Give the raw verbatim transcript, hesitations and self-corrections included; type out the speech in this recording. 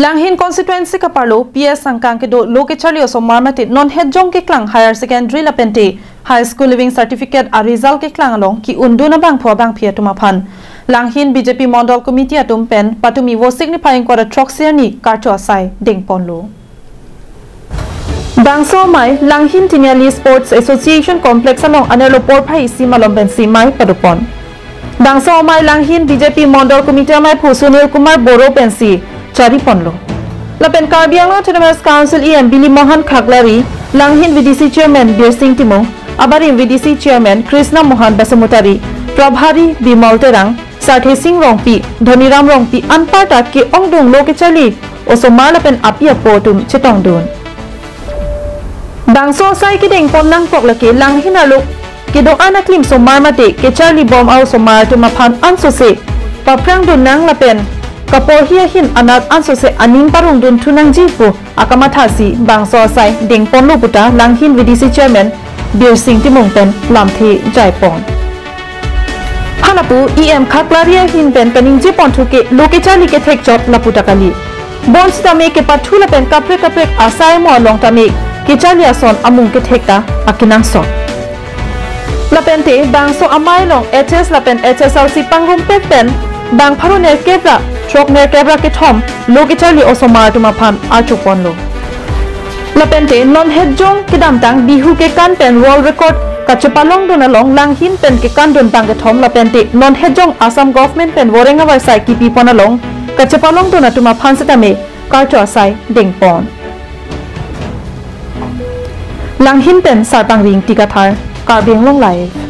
Langhin constituency kaparlo P S angkang kedo lo kecharli osomar mate non hetjong keklang higher secondary lapente high school leaving certificate a result keklang along ki-undun abangphu abangphi atum aphan Langhin B J P Mondol Committee atum pen patumi Vosik niphai ingkoi ra throksi arni karcho asai dengponlo. Bangso amei Langhin Tiniali Sports Association Complex along anerlo porphai isi malom pensi mei padopon. Bangso amei Langhin B J P Mondol Committee ameiphu Sunil Kumar Boro pensi chariponlo. Lapen Karbi Anglong Autonomous Council E M Bili Mohan Khaklari, Langhin V D C Chairman Birsing Timung, abarim V D C Chairman Krishna Mohan Basumatary, Prabhari Bimal Terang, Sarthe Sing Rongpi, Dhoniram Rongpi anparta ke-ongdung lo kecharli osomar lapen api apo atum chetongdun. Bangso asai kedengpon nangkok lake Langhin arlo kedo-an aklim osomar mate kecharli bom a-osomar atum aphan ansose paphrangdun nang lapen kaporhi ahin anat ansose aning parongdun thu nangji pu akamathasi bangso asai dengponlo puta Langhin V D C Chairman Birsing Timung pen lamthe jaipon. Halapu E M Khaklari ahin pen kaningjeponthu ke lo kecharli kethek chot laputa kali. Bonsitame kepathu lapen kaprek kaprek asai mo along tame kecharli ason amung kethek ta akenangsot. Lapente bangso amei along H S lapen H S R C pangrumpet pen bang pharo nerkep ra throk nerkep ra kethom lo kecharli osomar atum aphan archoponlo. Lapente non hetjong kedamtang Bihu kekan pen world record kachepalongdun along Langhin pen kekandun bang kethom lapente non hetjong Assam government pen voreng avarsai kipipon along kachepalongdun atum aphan setame karcho asai dengpon. Langhin pen Sarpangri Ingti Kathar, Karbi Anglong Live.